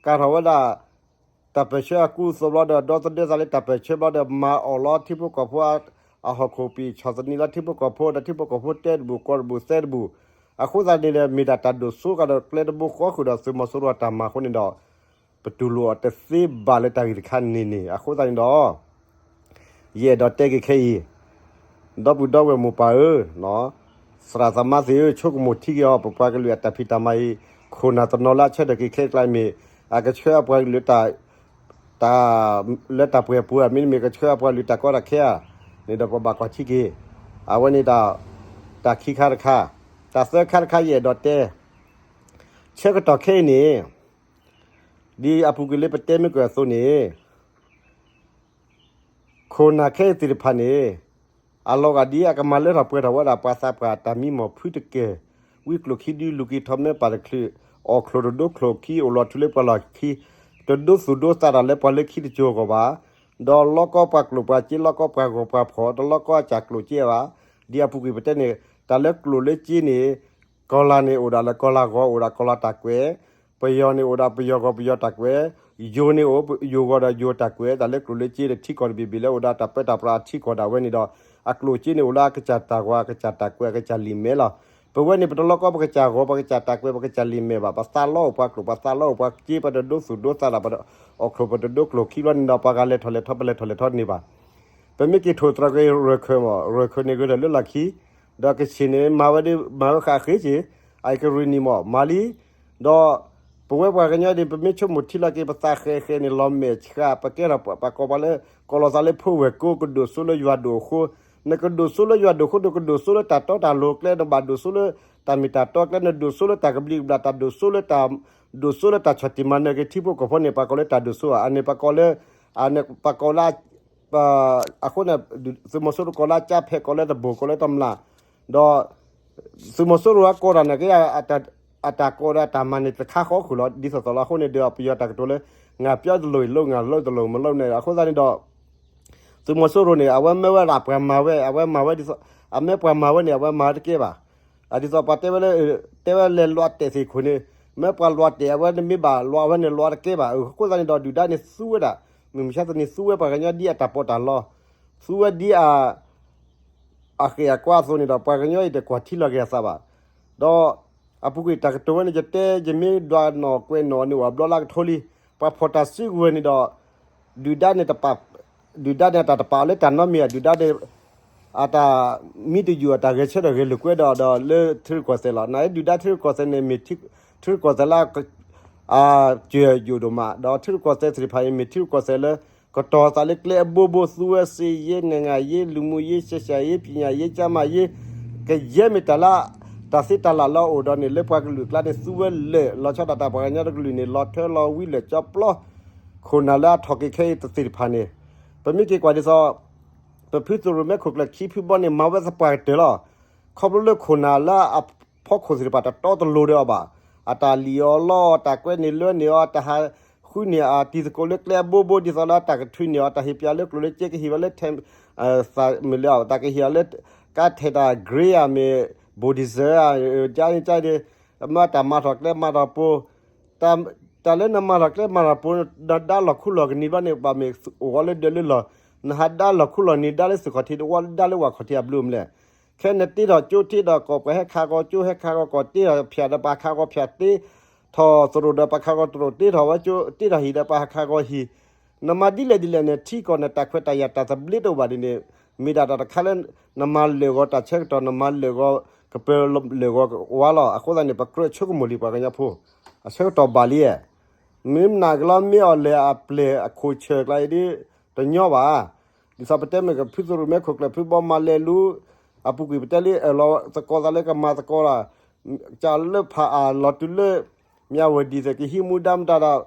ကၤထီၣ်ဝဲဒၣ် တၢ်ပၢၢ်ဆၢအကူအသိးဘျီဒီး ဒီသဒၢသးလၢတၢ်ပၢၢ်ဆၢဘျီဒီး မၤအီၣ်လီၤထံဖိကီၢ်ဖိ အဟီၣ်ခိၣ်ပံာ် ဆီၣ်သနံးလီၤထံဖိကီၢ်ဖိ ဒီးထံဖိကီၢ်ဖိတဲတဘူၣ်ကီၢ်တဘူၣ်သဲတဘူၣ်, အဃိသတးန့ၣ်ဒီး မ့ၢ်ဒၣ်တၢ်ဒိၣ်စိကဒီးကျဲတဘိဃီဃုာ်ဒီး သုးမီၤစိရိၤအတၢ်မၤအဃိန့ၣ်ဒီး ပတူၢ်လိာ်အီၤတသ့ဘၣ်လၢတၢ်ဂ့ၢ်တခါန့ၣ်န့ၣ် အဃိသတးန့ၣ်ဒီး ယအဲၣ်ဒိးတဲက့ၤခဲအံၤ, ဒီပုၢ်ဒီဝဲၢ်မိၢ်ပၢ်ဧၢ, သရၣ်သမါသ့ၣ်ဧၢ, ဆိကမိၣ်ထံက့ၤအီၤ ပပှၤကလုာ်အတၢ်ဖံးတၢ်မၤအံၤ, ခိၣ်နၢ်တနီၤလၢအဆၢထၢၣ်က့ၤခဲအံၤကျါမ့ၢ် အကဆှၢအပှၤကလုာ်တၢ် တၢ် လၢတၢ်ပှဲၤပူၤဧါ, မ့တမ့ၢ်ကဆှၢအပှၤကလုာ်တၢ်ကီတၢ်ခဲဧါန့ၣ်ဒီး ပဘၣ်ကွၢ်ထံက့ၤ. အဝဲန့ၣ် တၢ်ခံခါတခါ, တၢ်သၢခါတခါ ယအဲၣ်ဒိးတဲ ဆၢကတီၢ်ခဲအံၤန့ၣ် ဒ်အပူၤကွံာ်လၢပတဲမ့ၢ်ကွၢ်အသိးန့ၣ် ခိၣ်နၢ်ခဲအံၤသ့ၣ်တဖၣ်န့ၣ် အလီၤဂာ်ဒ်အကမၤလၢထီၣ်ပှဲၤထီၣ်ဝဲဒၣ် ပှၤသးပှၢ်တၢ်မံမီၢ်ဖုတကဲၢ်, ဝံကျိၣ်ခံဒု လူၤက့ၤထီၣ်မဲပၢ်တချုး, အီၣ်ချိၣ်တဒိချိၣ်ခံ အိၣ်လီၤထူလၢပှၤလီၢ်ခံ, တဒိသူၣ်ဒိသးတၢ်လၢပှၤလၢခံတစိၤအဂီၢ်ဘၣ်, ဒီးလီကီပှၤကျိၣ်ပှၤစ့ လီကီပှၤဂီၤပှၤဖီၣ် တလီကီအစၢ်ကျိၣ်စ့ဘၣ်. ဒ်အပူၤကွံာ်ပတဲန့ၣ် တၢ်လၢကျိၣ်လၢစ့န့ၣ် ကီၢ်လၢ်န့ၣ်အိၣ်ဒၣ်လၢကီၢ်လၢ်ဂီၤ အိၣ်ဒၣ်ကီၢ်လၢ်တၢ်ကွဲး, ပယီၤန့ၣ်အိၣ်ဒၣ်ပယီၤဂီၤပယီၤတၢ်ကွဲး, ယိၤန့ၣ်အိၣ်ယိၤဂီၤဒီးယိၤတၢ်ကွဲး, တၢ်လၢကျိၣ်လၢစ့ဒီးထံကီၢ်တဘ့ၣ်ဘ့ၣ်လၢအိၣ်ဒၣ်တၢ်ပၢတၢ်ပြးအထံကီၢ်ဒၣ်ဝဲန့ၣ်ဒီး အကျိၣ်စ့န့ၣ်အိၣ်လၢအကစၢ်တၢ်ဂီၤ အကစၢ်တၢ်ကွဲး အကစၢ်လံာ်မဲလီၤ. ပဝဲန့ၣ် ပတလီကီပကစၢ်ဂီၤ ပကစၢ်တၢ်ကွဲး ပကစၢ်လံာ်မဲဘၣ်, ပသးလီအိၣ်ပှၤကျိၣ် ပသးလီအိၣ်ပှၤစ့ ပတဒိသူၣ်ဒိသးတၢ် ပအီၣ်ချိၣ်ပတဒိကျိၣ်ခံဘျီန့ၣ်ဒီး ပှၤဂၤလဲၤထီၣ်လဲၤထီ ပလဲၤထီၣ်လဲၤထီန့ၣ်ဘၣ်. ပမ့ၢ်က့ၤထိၣ်သတြီၤက့ၤရၢၢ်ခၢၣ်မး ရၢၢ်ခၢၣ်န့ၣ်ဂ့ၤထီၣ်လၢလီၢ်ခံ, ဒီးကဆ့ၣ်န့ၣ် မၤဝဲဒ်မၤဝဲဃာ်အဃ့ဆ့ၣ်, အကရ့ၣ်နံၣ်မး မၤလံ, ဒီးပဝဲပှၤကညီန့ၣ် ပမ့ၢ်ဆိကမိၣ်ထံလီၤက့ၤ ပသးဃဲၤဃဲၤန့ၣ် လီၤမဲာ်ဆှး ပကဲထီၣ်ပှၤကိးပှၤလၢ ကိးလီၤသးလၢဖိဝဲၢ်ကိ ကဒိၣ်စိလၢယွၤဒိၣ်အဃိ, နကဒိၣ်စိလၢယွၤဒိၣ်အဃိ နကဒိၣ်စိလၢတၢ်တီတၢ်လိၤကျဲ နဘၣ်ဒိၣ်စိလၢတၢ်မ့ၢ်တၢ်တီကျဲ နဒိၣ်စိလၢတၢ်ကဘျံးကဘျၣ် တၢ်ဒိၣ်စိလၢတၢ် ဒိၣ်စိလၢတၢ်ဆီၣ်တံၢ်မၤနၢၤက့ၤထံဖိကီၢ်ဖိန့ၣ် ပှၤကိးလၢတၢ်ဒိၣ်စိဧါ, အန့ၣ်ပှၤကိးလၢ အန့ၣ်ပှၤကိးလၢ အဃိန့ၣ် သုးမီၤစိရိၤကိးလၢကၠါဖဲး ကိးလၢတဘိၣ် ကိးလၢတမျၢ်, ဒီး သုးမီၤစိရိၤအကိးတၢ်န့ၣ်က့ အတၢ်ကိးဒီးအတၢ်မၤန့ၣ်တခါဃီဃုာ်လီၤ ဒ်သိးသိးလီၤ. အဃိန့ၣ်ဒီး ပယီၤတၢ်ကတိၤလၢ ငါပြောသလိုလုပ် ငါလုပ်သလိုမလုပ်နဲ့ အဃိသတးန့ၣ်ဒီး သုးမီၤစိရိၤန့ၣ် အဝဲမ့ၢ်ဝဲဒၣ်ပှၤမၤဝဲ အဝဲမၤဝဲဒ်သိး အမ့ၢ်ပှၤမၤဝဲန့ၣ် အဝဲမၤဝဲတကဲဘၣ်. အဒ်သိးပှၤတဲဝဲလၢ တဲဝဲလဲၤလီၤတဲာ်သ့ၣ်ခိၣ်န့ၣ်, မ့ၢ်ပှၤလီၤတဲာ်အဝဲန့ၣ်မ့ၢ်ဘၣ်လီၤအဝဲန့ၣ်လီၤတကဲဘၣ်. အဃိသတးန့ၣ်ဒီးဒုၣ်ဒါန့ၣ်သူဝဲဒၣ်, မုၢ်မဆါတနံၤသူဝဲပှၤကညီဒ်အတၢ်ပီးတၢ်လီ, သူဝဲဒ်အ အဃ့ၢ်အကွါအသိးန့ၣ်ဒီး ပှၤကညီအံၤတကွၢ်ထံလီၤက့ၤအသးဘၣ်. ဒီးအပူၤကွံာ်တၢ်ကတိၤဝဲန့ၣ် ယတဲ ယမ့ၢ်ဒွးနီၣ်ကွဲးနီၣ်န့ၣ် အိၣ်ဘျီလၢကထိလံ, ပှၤဖီၣ်တၢ်စုကဝဲၤန့ၣ်ဒီး ဒုၣ်ဒါန့ၣ်တပာ်, ဒုၣ်ဒါန့ၣ်အတၢ်တပာ်အီၤလၢတၢ်နီတမံၤဧါ, ဒုၣ်ဒါန့ၣ် အတၢ်မံတယုၢ် အတၢ်ဂဲၤဆၢထၢၣ်ဂဲၤလိာ်ကွဲဒီး ဒီးလၢထံရူၢ်ကီၢ်သဲးလီၤ. နာ်အံၤဒုၣ်ဒါထံရူၢ်ကီၢ်သဲးန့ၣ် မ့ၢ်ထံရူၢ်ကီၢ်သဲးလၢ အစၢၤယိာ်ဒိၣ်မး, ဒီးထံရူၢ်ကီၢ်သဲးသ့ၣ်တဖၣ်အံၤ မ့ၢ်ထံရူၢ်ကီၢ်သဲးလၢ ကတီၤသးလၢကျဲအဘိဘိ သူဝဲစ့ယ့ နဂၤယ့ လူမှုရေး ဆက်ဆံရေး ပညာရေး ကျန်းမာရေး ကယဲၢ်မ့ၢ်တၢ်လၢ တၢ်သ့တၢ်လၢ်လၢအအိၣ်ဒီးန့ၣ် လၢပှၤကလုာ်အကျါန့ၣ် သူဝဲလၢာ် လီၤဆီဒၣ်တၢ်ပှၤကညီတကလုာ်န့ၣ် လီၤထၢလီၤဝံၤလၢာ်ကၠီပျီ, ခိၣ်နၢ်လၢအထီၣ်က့ၤခဲအံၤတသ့ၣ်တဖၣ်န့ၣ်, ပမ့ၢ်က့ၤကွၢ်ဒ်သိး ပဖုသရိၣ်မဲခိၣ်ကျၢၢ်ခံဖုဘီန့ၣ် မၤဝဲသပှၢ်ကတၢၢ်လီၤ. ခီဖျိလၢခိၣ်နၢ်လၢအဖီခိၣ်သ့ၣ်တဖၣ်တတီတလိၤဒီးအီၤဘၣ်, အတၢ်လံၣ်အီၤလီအီၤ တၢ်ကွဲန့ၢ်လွဲန့ၢ်အီၤ တၢ်ဟးဃုန့ၢ်အတံၤသကိးလၢကျဲအဘိဘိ ဒ်သိးလၢတၢ်ကထုးန့ၢ်အီၤ တၢ်ဟ့ၣ်ပျးလၢကျိၤလၢစ့ကဟ့ၣ်ဝဲလၢ မ့ၢ်လၢအီၤ တၢ်ကဟ့ၣ်အီၤလၢ ကါထဲးတၢ် grade ဧါ မ့ၢ် bulldozer ဧါ ကန့ၣ် မ့ၢ်တၢ်မၤထီၣ်ကျဲမၤထီၣ်ပိၤ တၢ်လၢနမၤထီၣ်ကျဲမၤထီၣ်ပိၤ နဒါလီၤခူလီၤကနံၤဘျီန့ၣ် ဘၣ်မ့ၢ်အိၣ်ဝဲလၢဒၢးလၢလီၢ်, နဟးဒါလီၤခူလီၤကနံၤ ဒါလၢသုးခီၣ်ထံး တဝီဒါလၢဝၣ်ခီၣ်ထံးအဘျုးမလဲၣ်. ခဲနတ့ထီၣ်ကၠိတ့ထီၣ်ကီၢ် ပှၤဟဲခးဂီၤကၠိ ဟဲခးဂီၤကီၢ် တ့ထီၣ်ဖၠၣ်ဒီးပှၤခးဂီၤဖၠၣ် တ့ထီၣ်သရိာ်ဒီးပှၤခးဂီၤသရိာ် တ့ထီၣ်ဝဲကၠိ တ့ထီၣ်ဟံၣ်ဒီးပှၤဟးခးဂီၤဟံၣ်, နမၤဒ်လဲၣ်ဒ်လဲၣ်န့ၣ် ထံကီၢ်နတၢ်ခွဲးတၢ်ယာ်တၢ်သဘျ့တအိၣ်ဘၣ်ဒ်န့ၣ် မ့ၢ်ဒၣ်တၢ်တခါလၢ နမၤလၢာ်ဂီၤတၢ်ဆၢကတီၢ် နမၤလၢာ်ဂီၤကပၢၤလၢာ်ဂီၤဝါလီၤ. အဃိသတးန့ၣ် ပကြၢးဆိကမိၣ်လံပှၤကညီဖိ, အဆၢကတီၢ်ဘၣ်လံဧါ, မ့ၢ်မနုၤကလီမ့ၢ်အီၤလဲၣ်အပျဲၢ်အခိၣ်ဆၢၣ်ကျါအံၤဒ် တညီဘၣ်. ဒ်သိးပတဲမ့ၢ်ကဖုသရိာ်မဲခိၣ်ကျၢၢ်ဖုဘီမၤလဲၤလူ အပူၤကွံာ်ပတဲလံအၢၣ်လီၤသကိးသးလၢကမၤသကိးလီၤ, ကလၢဖးအၢ်လီၤတုၤလၢ မၠၣ်ဝဲဒံၣ်သ့ၣ် ကဟံးမူဒါမတၤဒီး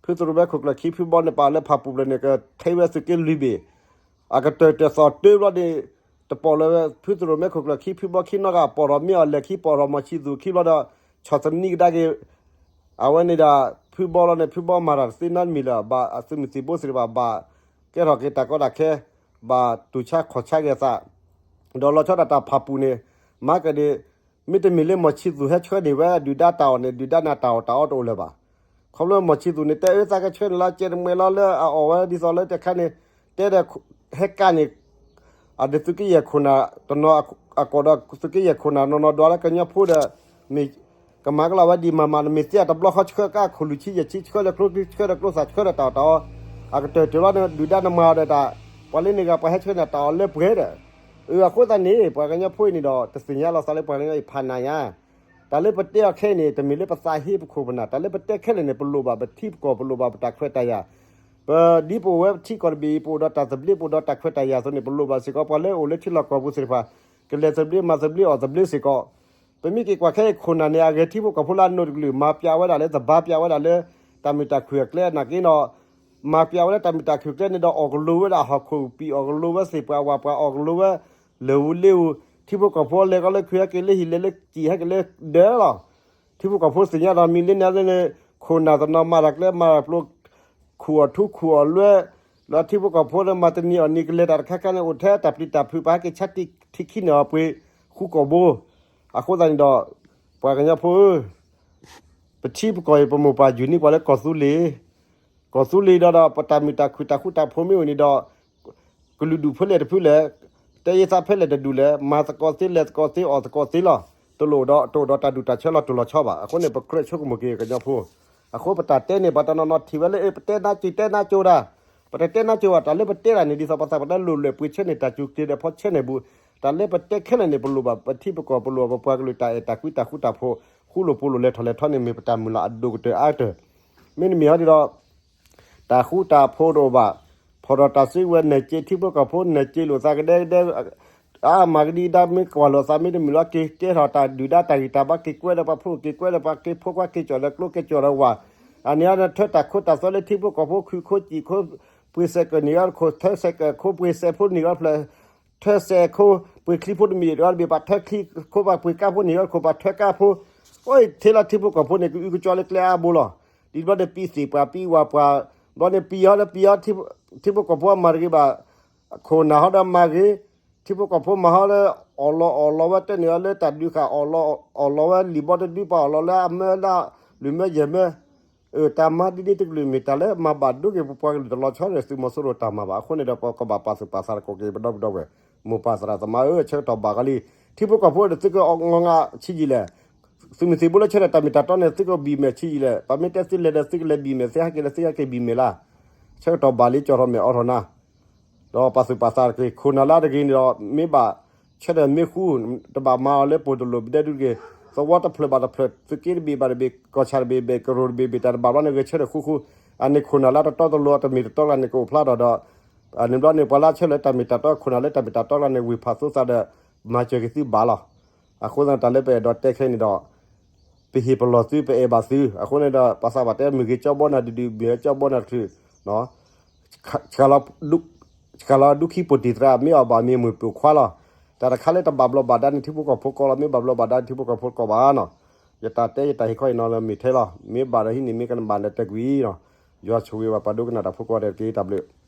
ဖုသရိာ်မဲခိၣ်ကျၢၢ်ခံဖုဘီန့ၣ် ပာ်လၢဖးပူၤဖျဲးန့ၣ် ကထဲဝဲသုးက့လွံၢ်ဘ့ၣ် အကတၢၢ်တၢၢ်သီၣ်တၢဘျီန့ၣ် တပိာ်လၢၤဝဲ ဖုသရိာ်မဲခိၣ်ကျၢၢ်ခံဖုဘီခံနီတဂၤ ပိာ်ထီၣ်မ့ၢ်အီၤလဲၤခံ ပိာ်ထီၣ်မီၤဆံသူၣ်ခံဘျီဒီး ဆီၣ်သနံးကဒါက့ၤ အဝဲန့ၣ်ဒီး ဖုဘီလီၤန့ၣ် ဖုဘီမၤတၢ်တသ့နီတမံၤလၢၤဘၣ်, အသုးမုၢ်သံၣ်ဘိသ့ၣ်တဖၣ်ဘၣ် ကဲထီၣ်က့ၤတၢ်ကီတၢ်ခဲ ဘၣ်တူၢ်ဆါခီၣ်ဆါက့ၤအသး ဒီးလီၤဆီဒၣ်တၢ်ဖးပူၤန့ၣ် မၤကဒ့ၣ် မ့တမ့ၢ်လၢမီၤဆံသူၣ်ဟဲဆှၢန့ၢ်ဝဲဒုၣ်ဒါတၢ်အီၣ်န့ၣ် ဒုၣ်ဒါန့ၣ်တၢ်အီၣ်တၢ်အီတအိၣ်လၢၤဘၣ်. ခီဖျိမီၤဆံသူၣ်န့ၣ် တဲအၢသးကဆှၢန့ၣ်လီၤ ကဲတမှဲၤလီၤလၢအအီၣ်ဝဲဒ်သိးလၢတခါန့ၣ် တဲဒီး ဟဲကါန့ၣ် အဒုးသုးက့ယဲၢ်ခိၣ်နၢ်တနီၤအကိာ်ဒီး သုးက့ယဲၢ်ခိၣ်နၢ်နီၢ်နီၢ်ဒွးလၢကညီဖိဒီး မ့ၢ်ကမၤကလီၤဝဲဒ်မၤမၤ နမ့ၢ်သ့အတဘျီဃီဆှၢကါ ခိၣ်လူၢ်ဆံယဲၢ်ဆံ ဆှၢဒီးကျိချံ ဆှၢဒီးကျိသၣ် ဆှၢဒီးတၢ်အီၣ်တၢ်အီ အကတၢၢ်တၢၢ်လီၤန့ၣ် ဒုၣ်ဒါနမၤအီၤဒီးတၢ် ပှၤလၢန့ၣ်ဂၤပှၤဟဲဆှၢန့ၣ် တၢ်အီၣ်လၢပှဲၤဒီး အဃိသတးန့ၣ် ပှၤကညီဖိအံၤန့ၣ်ဒီး တသ့ၣ်ညါလီၤသးလၢပှၤကညီအံၤဖးနးညါ တၢ်လၢပတဲအီၤခဲအံၤန့ၣ် တမ့ၢ်လၢပသးဟ့ပခိၣ်ပနၢ် တၢ်လၢပတဲခဲလၢာ်န့ၣ် ပလိၣ်ဘၣ်ပထံပကီၢ် ပလိၣ်ဘၣ်ပတၢ်ခွဲးတၢ်ယာ် ပဒ်ပအိၣ်ဝဲထံကီၢ်တဘ့ၣ်အံၤ ပအိၣ်ဒီးတၢ်သဘျ့ ပအိၣ်ဒီးတၢ်ခွဲးတၢ်ယာ်အသိးန့ၣ် ပလိၣ်ဘၣ်စ့ၢ်ကီး ပှၤလၢအိၣ်လၢထံလီၢ်ကီၢ်ပူၤသ့ၣ်တဖၣ် ကလဲၤသဘျ့မၤသဘျ့အီၣ်သဘျ့စ့ၢ်ကီး ပမ့ၢ်က့ၤကွၢ်ခဲအံၤခိၣ်နၢ်န့ၣ် အဂဲၤထံဖိကီၢ်ဖိလၢအနိးတကလုာ် မၤပျးဝဲဒၣ်လၢ သဘါပျးဝဲဒၣ်လၢ တၢ်မုာ်တၢ်ခုၣ်အကျဲနာ်က့ဒီး မၤပျးဝဲလၢတၢ်မုာ်တၢ်ခုၣ်ကျဲန့ၣ်ဒီး အီၣ်ကလိၤဝဲဒၣ်ဟီၣ်ခိၣ်ပံာ် အီၣ်ကလိၤဝဲသ့ၣ်ပှၢ်ဝၣ်ပှၢ် အီၣ်ကလိၤဝဲ လၢၢ်ဧူလ့ဧူ ထံဖိကီၢ်ဖိလဲၤကီးလၢခုး ဟဲက့ၤလၢဟံၣ်လဲၤလၢစံာ် ဟဲက့ၤလၢဒၢးလီၤ. ထံဖိကီၢ်ဖိသ့ၣ်ညါဒီး မံၤလ့န့ၣ်လၢန့ၣ် ခိၣ်နၢ်တနီၤမၤတၢ်ကျဲမၤတၢ်ကျိ ခူၣ်အီၣ်ထူခူၣ်အီၣ်လွဲ လၢထံဖိကီၢ်ဖိလၢမၤတနံၤအီၣ်နံၤကလဲၤတၢ်တခါခါန့ၣ် အိၣ်ထဲတၢ်ပျံၤတၢ်ဖုး ပှၤဟဲက့ၤဆါထံခံန့ၣ်အီၤပှ့ၤ ဃူကီၢ်ဘိ အဃိသတးန့ၣ်ဒီး ပှၤကညီဖိဧၢ ပထံပကီၢ်အံၤ ပမိၢ်ပၢ်ယုၢ်နံၣ်ပှၤလၢကီၢ်သူလ့ၤ ကီၢ်သူလ့ၤဒီး ဒီးပတၢ်မုာ်တၢ်ခုၣ်တၢ်ဃူတၢ်ဖိးမ့ၢ်အိၣ်န့ၣ်ဒီး ကလုာ်ဒူၣ်ဖဲလဲၣ်တဖုလဲၣ်, တဲယသးဖဲလဲၣ်တဒူၣ်လဲၣ်, မၤသကိးသ့လဲၤသကိးသ့အီၣ်သကိးသ့လီၤ. တလိၣ်ဒီး တအိၣ်ဒီးတၢ်ဒူၣ်တၢ်ဆၢလီၤတိၢ်လီၤဆီဘၣ်. အဃိန့ၣ် ပကြၢးဆိကမိၣ်က့ၤကညီဖိ, အဃိပတၢ်တဲန့ၣ် ပှၤတနီၤနီၤထံၣ်ဝဲလၢ ပတဲနါက့ၤတဲနါက့ၤဒၣ်, ပတတဲနါက့ၤဘၣ် တၢ်လၢပတဲတၢ်န့ၣ် ဒ်သိးပှၤသး ပတလိၣ်လၢပှ့ၤဆၢန့ၢ် တၢ်စူၤက့ၤဒီးဖီဆၢန့ၢ်ဘူး, တၢ်လၢပတဲခဲလၢာ်န့ၣ် ပလိၣ်ဘၣ်ပထံပကီၢ် ပလိၣ်ဘၣ်ပပှၤကလုာ်တၢ်အဲၣ်တၢ်ကွံတၢ်ဃူတၢ်ဖိး, ဃူလိာ်ဖိးလိာ်လဲၤထီၣ်လဲၤထီန့ၣ် မ့ၢ်ပတၢ်မုၢ်လၢ်အဒိၣ်ကတၢၢ်အါကတၢၢ် မ့တမ့ၢ်ဟီဒ်ဒီး တၢ်ဃူတၢ်ဖိးတအိၣ်ဘၣ်, ဖီၣ်ထီၣ်တၢ်စုကဝဲၤ နၢၤက့ၤထံဖိကီၢ်ဖိ နၢၤက့ၤလိာ်သးကဒဲကဒဲ, အါမၤကဒံကဒါ မ့ၢ်ကွၢ်လိာ်သး မ့တမ့ၢ်လီၤက့ၤကဲထီၣ်တၢ်ဒုၣ်ဒါတၢ်ဂံၢ်တၢ်ဘါ က့ၤကွဲဒီးပှၤဖိ က့ၤကွဲဒီးပှၤက့ၤဖိ ကွၢ်က့ၤကၠီၣ်ဒီးကျိ က့ၤကၠီၣ်ဒီးဝၣ်, အန့ၣ်ထၢတၢ်ခိတၢ်သွဲလၢထံဖိကီၢ်ဖိ ခုၣ်ခိၣ်စံာ်ခိၣ်, ပှ့ၤစဲးကၢးန့ၢ်အီၤတခိၣ် ထၢစဲးကၢးခိ ပှ့ၤစဲးဖိန့ၢ်အီၤတဖျၢၣ် ထၢစဲးခိ ပှ့ၤချံဖိတမံၤအံၤတဂၤတဘ့ၣ် ပှၤထၢချံခိ ပှၤပှ့ၤကါဖိန့ၢ်အီၤတခိၣ် ပှၤထၢကါဖိ, အိၣ်ထဲလၢထံဖိကီၢ်ဖိန့ၣ် ကအုကကၠီလၢကျဲအါဘိလီၤ. ဒ်ဘျီဒီးပံသ့ၣ်ပှၤပံဝၣ်ပှၤ, ဘျီန့ၣ်ပံဟီဒီးပံဟီ ထံဖိကီၢ်ဖိမၤတဂ့ၤဘၣ်, ခိၣ်နၢ်ဟီဒီးမၤဂ့ၤ, ထံဖိကီၢ်ဖိမၤဟီလၢ အီၣ်လီၤအီၣ်လီၤဝဲတဲန့ၢ်အီၤလၢတၢ်ဒုးဃာ် အီၣ်လီၤဝဲလံာ်ဘီတဒု ပှၤအီၣ်လီၤလၢအမၢလၢလွံၢ်မၢယဲၢ်မၢ, တၢ်မၤဒ်န့ၣ်တကလုာ်မ့ၢ်တၢ်လၢမၤဘၣ်ဒိက့ၤပပှၤကလုာ်တလီၤဆီဒီး သုးမီၤစိရိၤတၢ်မၤဘၣ်. အဃိန့ၣ်ဒီး ပကဘၣ်ပာ်သူၣ်ပာ်သးတကိးက့ၤပဒီပုၢ်ဒီဝဲၢ် မိၢ်ပၢ်သရၣ်သမါဧၢ, ဆၢကတီၢ်ဘၣ်ကလံ, ထံဖိကီၢ်ဖိဒီးသုကငီၢ်ငါဆံးယံာ်လဲၣ်, သုးမုၢ်သံၣ်ဘိလၢဆၢထၢၣ်တၢ်မ့ၢ်တၢ်တီန့ၣ် သုကဘံၣ်မဲာ်ဆံးယံာ်လဲၣ်, ပမ့ၢ်တဲသုလဲၤဒီးသုကလဲၤဘံၣ်မဲာ်, သုဟဲက့ၤဒီးသုဟဲက့ၤဘံၣ်မဲာ်လၢ ဆၢကတီၢ်ဘၣ်လံ ကၠီထီၣ်မဲာ်အိးထီၣ်နၤ, ဒီးပာ်သူၣ်ပာ်သးတက့ၢ်ခိၣ်နၢ်လၢတဂ့ၤန့ၣ်ဒီး မ့ၢ်ဘၣ်ဆၢထၢၣ်မ့ၢ်ဃူ, တဘၣ်မၤအီၤလၢပိၢ်တလိၣ်ပဒဲဒုတဂ့ၤ, သဝီတဖျၢၣ်ဘၣ်တဖျၢၣ် သုးက့တဘ့ၣ်ဘၣ်တဘ့ၣ် ကီၢ်ဆၣ်တဘ့ၣ်ဘၣ် ကရိၢ်တဘ့ၣ်ဘၣ် တၢ်တဘၣ်ဘျီန့ၣ် ဂဲၤဆၢထၢၣ်ဃူဃူ, အန့ၣ်ခိၣ်နၢ်လၢတတီတလိၤ တမ့ၢ်တတီကျါန့ၣ် ကအိၣ်ဖျါထီၣ်ဒီး န့ၣ်ဘျီန့ၣ် ပှၤလၢဆၢထၢၣ်တၢ်မ့ၢ်တၢ်တီ ခိၣ်နၢ်လၢတၢ်မ့ၢ်တၢ်တီကျါန့ၣ် ဝ့ၢ်ဖးသိသးဒီး မၤစၢၤက့ၤသုဘၣ်လီၤ. အဃိသတးတၢ်လၢပအဲၣ်ဒိးတဲခဲအံၤန့ၣ်ဒီး ပဟ့ၣ်ပလီၢ်သု ပအဲၣ်ဘၣ်သု, အဃိန့ၣ်ဒီး ပှၤသးပှၢ်တဲ မုၢ်ဂ့ၤကၠီဘီနၤဒုးဒုး မုၢ်ဂ့ၤကၠီဘီနၤတချုး, ဆှၢလီၤဒူခံပိာ်တံၢ်သရၣ် မ့ၢ်အီၣ်ဘၣ်မ့ၢ်မုၢ်ပိာ်ခွါလီၤ. တၢ်တခါလၢတဘၣ်ဘျီးဘၣ်ဒါန့ၣ် ထံဖိကီၢ်ဖိကီးလီၤ, မ့ၢ်ဘၣ်ဘျီးဘၣ်ဒါန့ၣ် ထံဖိကီၢ်ဖိတကီးဘၣ်နီၤ. ယတၢ်တဲယတၢ်ဟ့ၣ်ခီအံၤနီၤလၢမ့ၢ်ထဲလီၤ, မ့ၢ်ဘၣ်ဒီးဟံးန့ၢ် မ့ၢ်ကနဘၣ်ဒီးတဲကွံာ်နီၤ. ယွၤဆိၣ်ဂ့ၤဘၣ်ပှၤဒိကနၣ်တၢ်ဖိကိးဂၤဒဲးတက့ၢ်. တၢ်ဘျုး